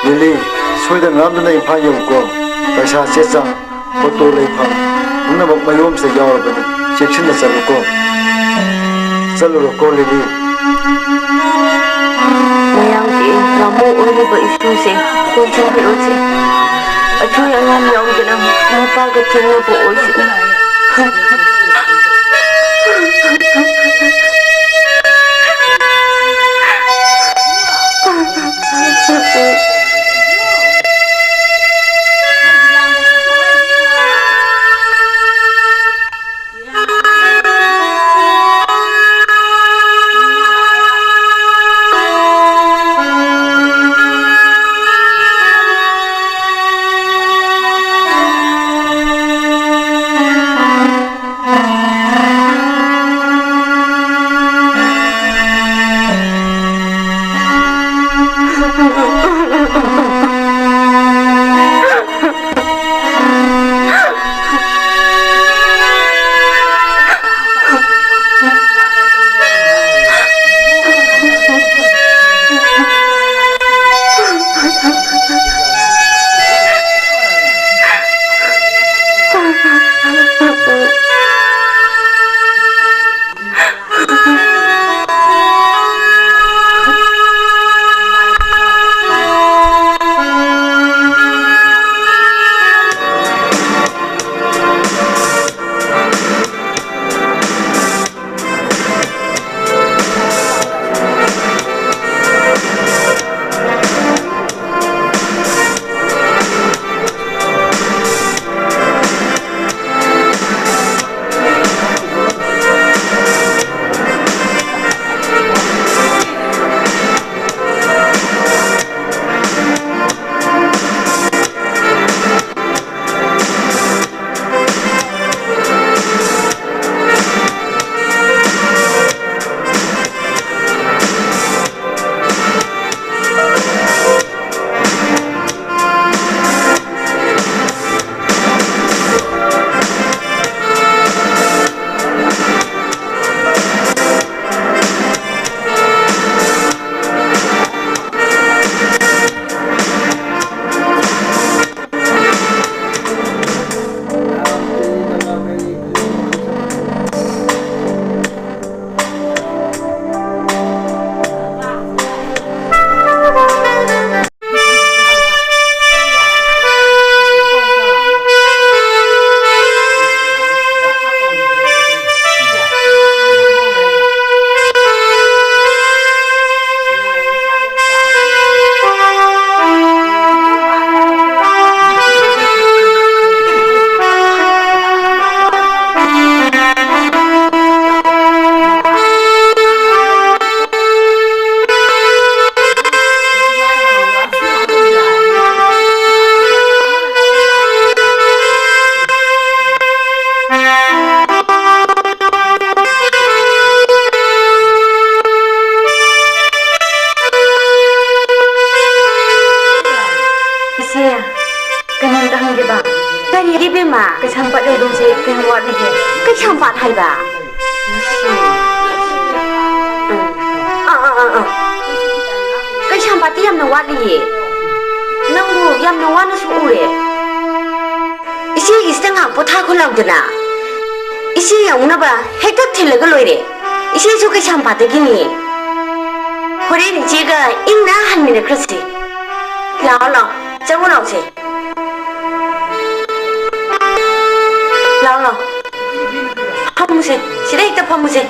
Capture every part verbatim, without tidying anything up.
ꯂꯤꯂꯤ, ꯁꯣꯏꯗꯅ ꯉꯥꯝꯗꯅ ꯏꯝꯐꯥꯜ ꯌꯧꯀꯣ꯫ ꯄꯩꯁꯥ, ꯆꯦ ꯆꯥꯡ, ꯐꯣꯇꯣ ꯂꯩꯐꯝ ꯄꯨꯝꯅꯃꯛ ꯃꯌꯨꯝꯁꯤꯗ ꯌꯥꯎꯔꯕꯅꯤ꯫ ꯆꯦꯛꯁꯤꯟꯅ ꯆꯠꯂꯨꯀꯣ꯫ ꯆꯠꯂꯨꯔꯣꯀꯣ, ꯂꯤꯂꯤ꯫ ꯃꯌꯥꯝꯒꯤ ꯅꯥꯃꯣ ꯑꯣꯏꯔꯤꯕ ꯏꯁꯨꯁꯦ ꯂꯣꯏꯁꯤꯟꯕꯤꯔꯣꯁꯦ꯫ ꯑꯁꯣꯏ ꯑꯉꯥꯝ ꯌꯥꯎꯗꯅ ꯃꯄꯥꯒ ꯊꯦꯡꯅꯕ ꯑꯣꯏꯁꯅꯨ꯫ ꯏꯃꯥ, ꯀꯩꯁꯥꯝꯄꯥꯠ ꯌꯧꯗꯧꯁꯦ ꯀꯌꯥꯝ ꯋꯥꯠꯂꯤꯒꯦ? ꯀꯩꯁꯥꯝꯄꯥꯠ ꯍꯥꯏꯕ? ꯉꯁꯤ꯫ ꯎꯝ꯫ ꯑꯥ, ꯑꯥ, ꯑꯥ, ꯑꯥ꯫ ꯀꯩꯁꯥꯝꯄꯥꯠꯇꯤ ꯌꯥꯝꯅ ꯋꯥꯠꯂꯤꯌꯦ꯫ ꯅꯪꯕꯨ ꯌꯥꯝꯅ ꯋꯥꯅꯁꯨ ꯎꯔꯦ꯫ ꯏꯆꯦꯒꯤꯁꯤꯗ ꯉꯥꯏꯍꯥꯛ ꯄꯣꯊꯥꯈꯣ ꯂꯥꯎꯗꯅ꯫ ꯏꯆꯦ ꯌꯧꯅꯕ ꯍꯦꯛꯇ ꯊꯤꯜꯂꯒ ꯂꯣꯏꯔꯦ꯫ ꯏꯆꯦꯁꯨ ꯀꯩꯁꯥꯝꯄꯥꯠꯇꯒꯤꯅꯤ꯫ ꯍꯣꯔꯦꯟ ꯏꯆꯦꯒ ꯏꯪꯅ ꯍꯟꯃꯤꯟꯅꯈ꯭ꯔꯁꯤ꯫ ꯂꯥꯛꯑꯣ, ꯂꯥꯛꯑꯣ, ꯆꯪꯉꯨ ꯂꯥꯛꯑꯣꯁꯦ꯫ ꯂꯥꯛꯑꯣ, ꯂꯥꯛꯑꯣ꯫ ꯐꯝꯃꯨꯁꯦ, ꯁꯤꯗ ꯍꯦꯛꯇ ꯐꯝꯃꯨꯁꯦ꯫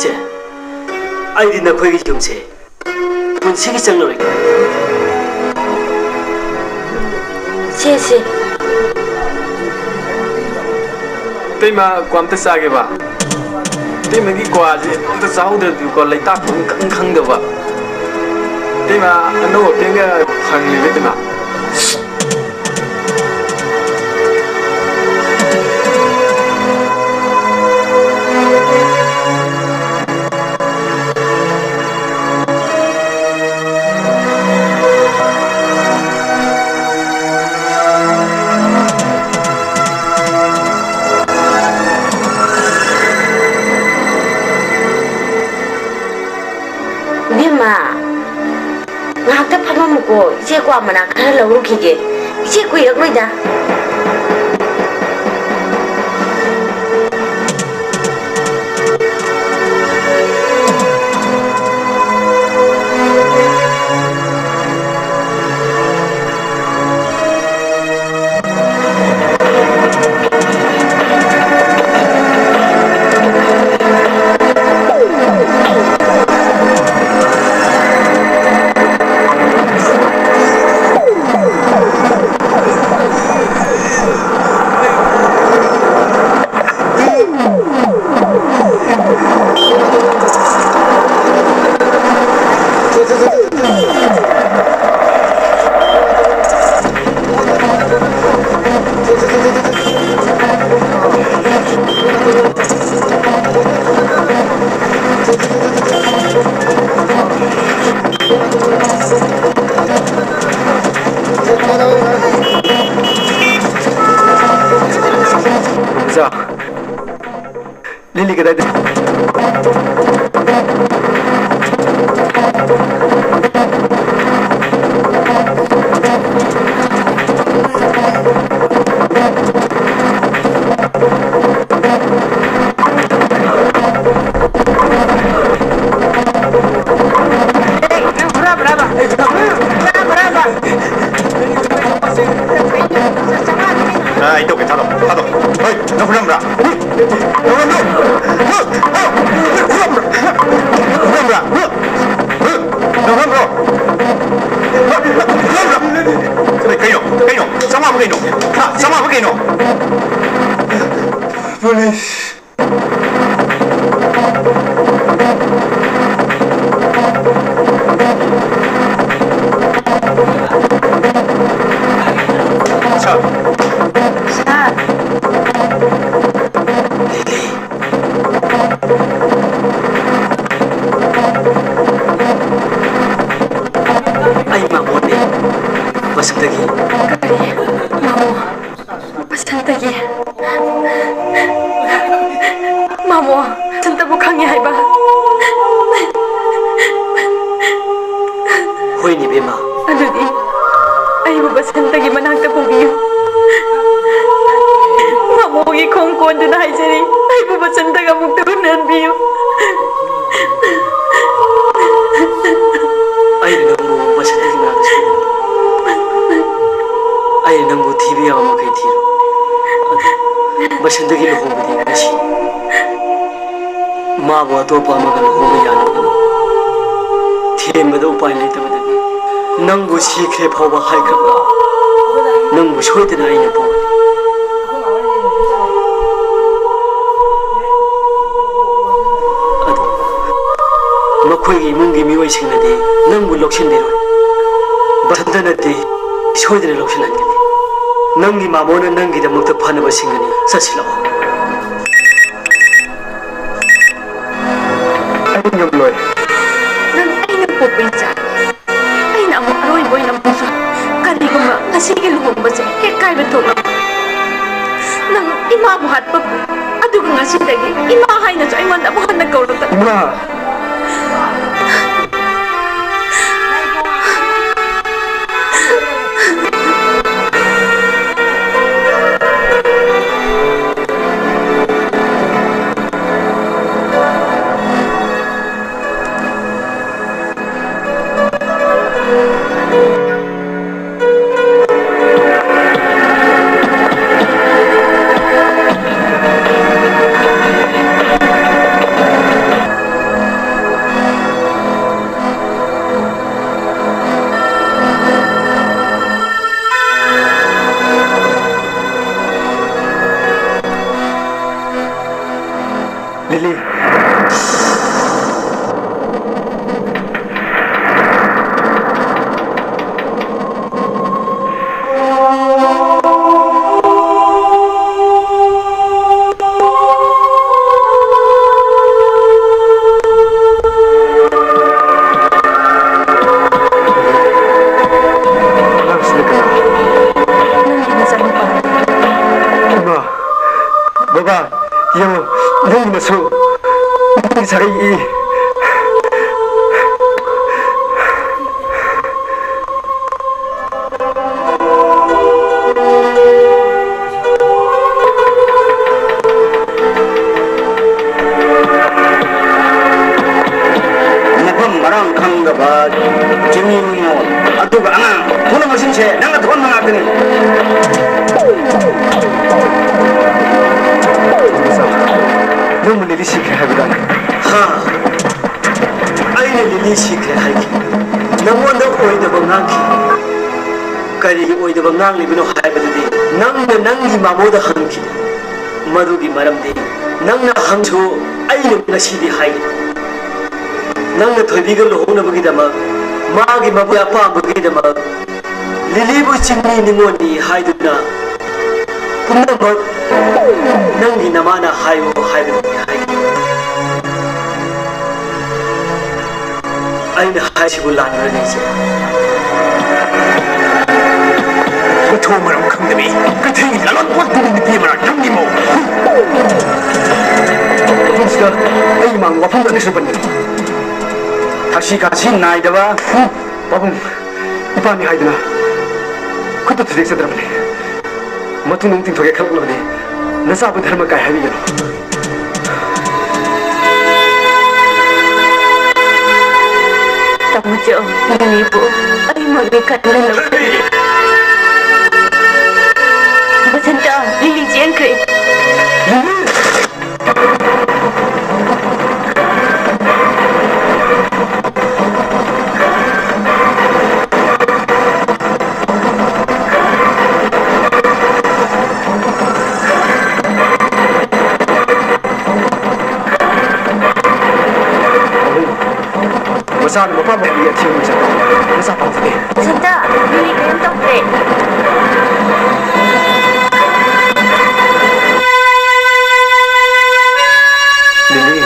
ꯆꯦ, ꯑꯩꯗꯤ ꯅꯈꯣꯏꯒꯤ ꯌꯨꯝꯁꯦ ꯄꯨꯟꯁꯤꯒꯤ ꯆꯪꯂꯔꯣꯏꯒꯦ꯫ ꯁꯦ, ꯁꯦ꯫ ꯏꯇꯩꯃ, ꯀ꯭ꯋꯥ ꯑꯝꯇ ꯆꯥꯒꯦꯕ꯫ ꯏꯇꯩꯃꯒꯤ ꯀ꯭ꯋꯥꯁꯦ ꯑꯝꯇ ꯆꯥꯍꯧꯗ꯭ꯔꯗꯤꯀꯣ, ꯂꯩꯇꯥꯛꯄ ꯑꯃ ꯈꯪ ꯈꯪꯗꯕ꯫ ꯏꯇꯩꯃ, ꯑꯅꯧ ꯑꯄꯦꯠꯒ ꯐꯪꯉꯤꯕ, ꯏꯇꯩꯃ꯫ ꯏꯕꯦꯝꯃ, ꯉꯥꯏꯍꯥꯛꯇ ꯐꯝꯃꯝꯃꯨꯀꯣ, ꯏꯆꯦ ꯀ꯭ꯋꯥ ꯃꯅꯥ ꯈꯔ ꯂꯧꯔꯨꯈꯤꯒꯦ꯫ ꯏꯆꯦ ꯀꯨꯏꯔꯛꯂꯣꯏꯗ꯫ ꯂꯩꯇꯦ꯫ ꯑ, ꯑꯩ ꯇꯧꯒꯦ, ꯊꯥꯗꯣꯛ, ꯊꯥꯗꯣꯛ꯫ ꯍꯣꯏ, ꯅꯪ ꯍꯨꯔꯥꯟꯕ꯭ꯔꯥ? ꯅꯪ ꯍꯨꯔꯥꯟꯕ꯭ꯔꯣ? ꯍꯨꯔꯥꯟꯕ꯭ꯔꯥ? ꯅꯪ ꯍꯨꯔꯥꯟꯕ꯭ꯔꯣ? ꯍꯨꯔꯥꯟꯕ꯭ꯔꯥ? ꯀꯩꯅꯣ? ꯀꯩꯅꯣ? ꯆꯥꯝꯃꯉꯥꯕꯨ ꯀꯩꯅꯣ? ꯍꯥ? ꯆꯥꯝꯃꯉꯥꯕꯨ ꯀꯩꯅꯣ? ꯄꯨꯂꯤꯁ꯫ ꯁꯥꯔ꯫ ꯁꯥꯔ꯫ ꯂꯤꯂꯤ꯫ ꯑꯩ ꯃꯥꯃꯣꯅꯦ꯫ ꯃꯁꯛꯇꯒꯤ꯫ ꯀꯔꯤ? ꯃꯥꯃꯣ? ꯕꯁꯟꯇꯒꯤ꯫ ꯃꯥꯃꯣ, ꯕꯁꯟꯇꯕꯨ ꯈꯪꯉꯦ ꯍꯥꯏꯕ? ꯍꯣꯏꯅꯦ, ꯏꯕꯦꯝꯃ꯫ ꯑꯗꯨꯗꯤ ꯑꯩꯕꯨ ꯕꯁꯟꯇꯒꯤ ꯃꯅꯥꯛꯇ ꯄꯨꯕꯤꯌꯨ꯫ ꯃꯥꯃꯣꯒꯤ ꯈꯣꯡ ꯀꯣꯟꯗꯨꯅ ꯍꯥꯏꯖꯔꯤ, ꯑꯩꯕꯨ ꯕꯁꯟꯇꯒ ꯑꯃꯨꯛꯇ ꯎꯅꯍꯟꯕꯤꯌꯨ꯫ ꯑꯩꯅ ꯅꯪꯕꯨ ꯕꯁꯟꯇꯒꯤ ꯃꯅꯥꯛꯇ ꯁꯣꯏꯗꯅ, ꯑꯩꯅ ꯅꯪꯕꯨ ꯊꯤꯕ ꯌꯥꯕ ꯃꯈꯩ ꯊꯤꯔꯣ꯫ ꯑꯗꯨ ꯕꯁꯟꯇꯒꯤ ꯂꯨꯍꯣꯡꯕꯗꯤ ꯉꯁꯤ꯫ ꯃꯥꯕꯨ ꯑꯇꯣꯞꯄ ꯑꯃꯒ ꯂꯨꯍꯣꯡꯕ ꯌꯥꯅꯕ ꯊꯦꯝꯕꯗ ꯎꯄꯥꯏ ꯂꯩꯇꯕꯗꯒꯤ ꯅꯪꯕꯨ ꯁꯤꯈ꯭ꯔꯦ ꯐꯥꯎꯕ ꯍꯥꯏꯈ꯭ꯔꯕ? ꯅꯪꯕꯨ ꯁꯣꯏꯗꯅ ꯑꯩꯅ ꯄꯨꯒꯅꯤ꯫ ꯑꯗꯨ ꯃꯈꯣꯏꯒꯤ ꯏꯃꯨꯡꯒꯤ ꯃꯤꯑꯣꯏꯁꯤꯡꯅꯗꯤ ꯅꯪꯕꯨ ꯂꯧꯁꯤꯟꯕꯤꯔꯣꯏ꯫ ꯕꯁꯟꯇꯅꯗꯤ ꯁꯣꯏꯗꯅ ꯂꯧꯁꯤꯜꯍꯟꯒꯅꯤ꯫ ꯅꯪꯒꯤ ꯃꯥꯃꯣꯅ ꯅꯪꯒꯤꯗꯃꯛꯇ ꯐꯅꯕ ꯁꯤꯟꯒꯅꯤ꯫ ꯆꯠꯁꯤꯜꯂꯛꯑꯣ꯫ ꯑꯩ ꯉꯝꯂꯣꯏ꯫ ꯅꯪ ꯑꯩꯅ ꯄꯣꯛꯄ ꯏꯆꯥꯅꯤ꯫ ꯑꯩꯅ ꯑꯃꯨꯛ ꯑꯔꯣꯏꯕ ꯑꯣꯏꯅ ꯄꯣꯛꯆ-, ꯀꯔꯤꯒꯨꯝꯕ ꯉꯁꯤꯒꯤ ꯂꯨꯍꯣꯡꯕꯁꯦ ꯍꯦꯛ ꯀꯥꯏꯕ ꯊꯣꯛꯂꯕ, ꯅꯪ ꯏꯃꯥꯕꯨ ꯍꯥꯠꯄ, ꯑꯗꯨꯒ ꯉꯁꯤꯗꯒꯤ ꯏꯃꯥ ꯍꯥꯏꯅꯁꯨ ꯑꯩꯉꯣꯟꯗ ꯑꯃꯨꯛ ꯍꯟꯅ ꯀꯧꯔꯛꯀꯅꯨ꯫ ꯏꯃꯥ! ꯂꯤꯂꯤ꯫ ꯏꯃꯥ, ꯕꯕꯥ, ꯌꯦꯡꯉꯨ, ꯅꯪꯒꯤ ꯅꯁꯨ, ꯅꯪꯒꯤ ꯁꯥꯒꯩ ꯏ꯫ ꯃꯐꯝ ꯃꯔꯥꯡ ꯈꯪꯗꯕ ꯆꯤꯡꯃꯤ ꯅꯤꯉꯣꯜ, ꯑꯗꯨꯒ ꯑꯉꯥꯡ ꯄꯨꯝꯅꯃꯛꯁꯤꯡꯁꯦ ꯅꯪꯅ ꯊꯣꯛꯍꯟꯕ ꯉꯥꯛꯇꯅꯤ꯫ ꯅꯪꯕꯨ ꯂꯤꯂꯤ ꯁꯤꯈ꯭ꯔꯦ ꯍꯥꯏꯕꯗꯥꯏ? ꯍꯥ? ꯑꯩꯅ ꯂꯤꯂꯤ ꯁꯤꯈ꯭ꯔꯦ ꯍꯥꯏꯈꯤ꯫ ꯅꯉꯣꯟꯗ ꯑꯣꯏꯗꯕ ꯉꯥꯡꯈꯤ꯫ ꯀꯔꯤꯒꯤ ꯑꯣꯏꯗꯕ ꯉꯥꯡꯂꯤꯕꯅꯣ ꯍꯥꯏꯕꯗꯨꯗꯤ ꯅꯪꯅ ꯅꯪꯒꯤ ꯃꯥꯃꯣꯗ ꯍꯪꯈꯤ꯫ ꯃꯗꯨꯒꯤ ꯃꯔꯝꯗꯤ ꯅꯪꯅ ꯍꯪꯁꯨ ꯑꯩꯅ ꯉꯁꯤꯗꯤ ꯍꯥꯏꯒꯦ꯫ ꯅꯪꯅ ꯊꯣꯏꯕꯤꯒ ꯂꯨꯍꯣꯡꯅꯕꯒꯤꯗꯃꯛ, ꯃꯥꯒꯤ ꯃꯕꯨꯛ ꯑꯄꯥꯝꯕꯒꯤꯗꯃꯛ, ꯂꯤꯂꯤꯕꯨ ꯆꯤꯡꯃꯤ ꯅꯤꯉꯣꯜꯅꯤ ꯍꯥꯏꯗꯨꯅ ꯄꯨꯝꯅꯃꯛ ꯅꯪꯒꯤ ꯅꯃꯥꯅ ꯍꯥꯏꯌꯨ ꯍꯥꯏꯕꯗꯨꯅꯤ ꯍꯥꯏꯈꯤ꯫ ꯑꯩꯅ ꯍꯥꯏꯁꯤꯕꯨ ꯂꯥꯟꯕ꯭ꯔꯅꯦ, ꯏꯆꯦ? ꯏꯁꯧ ꯃꯔꯝ ꯈꯪꯗꯕꯤ, ꯀꯩꯊꯩꯒꯤ ꯂꯂꯣꯟ ꯄꯣꯠ ꯄꯨꯕꯤ ꯅꯨꯄꯤ ꯑꯃꯔꯥ ꯅꯪꯒꯤ ꯃꯧ? ꯃꯐꯝꯁꯤꯗ ꯑꯩ ꯏꯃꯥꯡ ꯋꯥꯐꯝ ꯑꯅꯤꯁꯨ ꯄꯟꯒꯅꯤ꯫ ꯊꯛꯁꯤ ꯈꯥꯁꯤ ꯅꯥꯏꯗꯕ ꯄꯥꯕꯨꯡ ꯏꯄꯥꯅꯤ ꯍꯥꯏꯗꯨꯅ ꯈꯨꯠꯇ ꯊꯨꯗꯦꯛꯆꯗ꯭ꯔꯕꯅꯤ꯫ ꯃꯇꯨꯡ ꯑꯃꯨꯛ ꯇꯤꯡꯊꯣꯛꯀꯦ ꯈꯜꯂꯛꯂꯕꯗꯤ ꯅꯆꯥꯕꯨ ꯙꯔꯃ ꯀꯥꯏ ꯍꯥꯏꯕꯤꯒꯅꯨ꯫ ꯇꯥꯃꯣꯆꯧ, ꯂꯤꯂꯤꯕꯨ ꯑꯩꯃꯛꯅꯤ ꯈꯟꯅ ꯂꯧꯖꯩ꯫ ꯕꯁꯟꯇ, ꯂꯤꯂꯤ ꯆꯦꯟꯈ꯭ꯔꯦ꯫ ꯃꯆꯥꯅ ꯃꯄꯥꯝ ꯍꯥꯏꯕꯒꯤ ꯑꯊꯤꯡꯕ ꯆꯠꯄ ꯃꯆꯥ ꯄꯥꯝꯖꯗꯦ꯫ ꯁꯟꯇ, ꯂꯤꯂꯤ ꯀꯔꯤꯝ ꯇꯧꯗ꯭ꯔꯦ꯫ ꯂꯤꯂꯤ꯫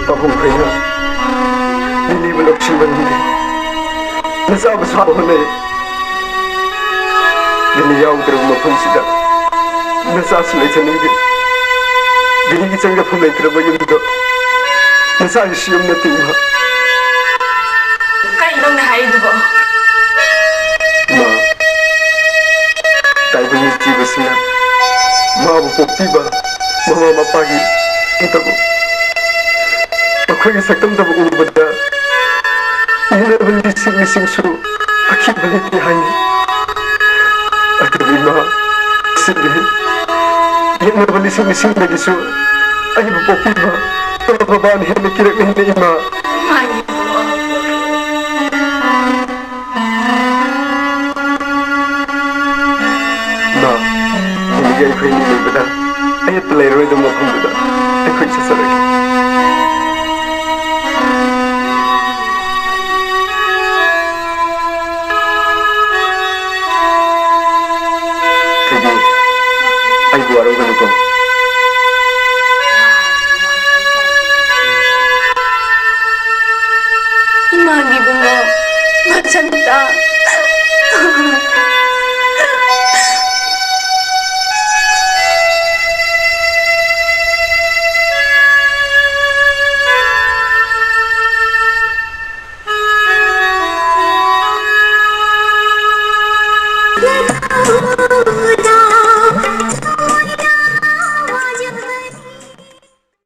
ꯄꯥꯕꯨꯡ ꯈꯣꯏꯅ ꯂꯤꯂꯤꯕꯨ ꯂꯧꯁꯤꯟꯕ ꯉꯝꯗꯦ꯫ ꯅꯆꯥꯕꯨ ꯁꯥꯕ ꯍꯣꯠꯅꯩ꯫ ꯂꯤꯂꯤ ꯌꯥꯎꯗ꯭ꯔꯕ ꯃꯐꯝꯁꯤꯗ ꯅꯆꯥꯁꯨ ꯂꯩꯖꯅꯤꯡꯗꯦ꯫ ꯂꯤꯂꯤꯒꯤ ꯆꯪꯖꯐꯝ ꯂꯩꯇ꯭ꯔꯕ ꯌꯨꯝꯗꯣ ꯅꯆꯥꯒꯤꯁꯨ ꯌꯨꯝ ꯅꯠꯇꯦ, ꯏꯃꯥ꯫ ꯀꯩꯅꯣ ꯅꯪꯅ ꯍꯥꯏꯔꯤꯗꯨꯕꯣ? ꯏꯃꯥ, ꯇꯥꯏꯕꯪ ꯃꯤꯊꯤꯕꯁꯤꯅ ꯃꯥꯕꯨ ꯄꯣꯛꯄꯤꯕ ꯃꯃꯥ ꯃꯄꯥꯒꯤ ꯎꯗꯕ, ꯃꯈꯣꯏꯒꯤ ꯁꯛꯇꯝꯗꯕꯨ ꯎꯕꯗ ꯌꯦꯡꯅꯕ ꯂꯤꯁꯤꯡ ꯂꯤꯁꯤꯡꯁꯨ ꯑꯈꯤꯕ ꯂꯩꯇꯦ ꯍꯥꯏꯅꯤ꯫ ꯑꯗꯨꯕꯨ ꯏꯃꯥ, ꯁꯤꯗꯤ ꯌꯦꯡꯅꯕ ꯂꯤꯁꯤꯡ ꯂꯤꯁꯤꯡꯗꯒꯤꯁꯨ ꯑꯩꯕꯨ ꯄꯣꯛꯄꯤꯕ ꯇꯣꯉꯥꯟꯕ ꯕꯥꯅ ꯍꯦꯟꯅ ꯀꯤꯔꯛꯅ ꯍꯦꯟꯅ ꯏꯃꯥ꯫ ꯏꯃꯥ, ꯍꯌꯦꯡꯗꯒꯤ ꯑꯩꯈꯣꯏ ꯑꯅꯤ ꯂꯩꯕꯗ ꯑꯌꯦꯠꯄ ꯂꯩꯔꯔꯣꯏꯗꯕ ꯃꯐꯝꯗꯨꯗ ꯑꯩꯈꯣꯏ ꯆꯠꯆꯔꯒꯦ꯫ ꯊꯣꯏꯕꯤ, ꯑꯩꯕꯨ ꯋꯥꯔꯧꯒꯅꯨꯀꯣ꯫ ꯏꯃꯥꯒꯤ ꯏꯕꯨꯡꯉꯣ, ꯃꯆꯟꯇ꯫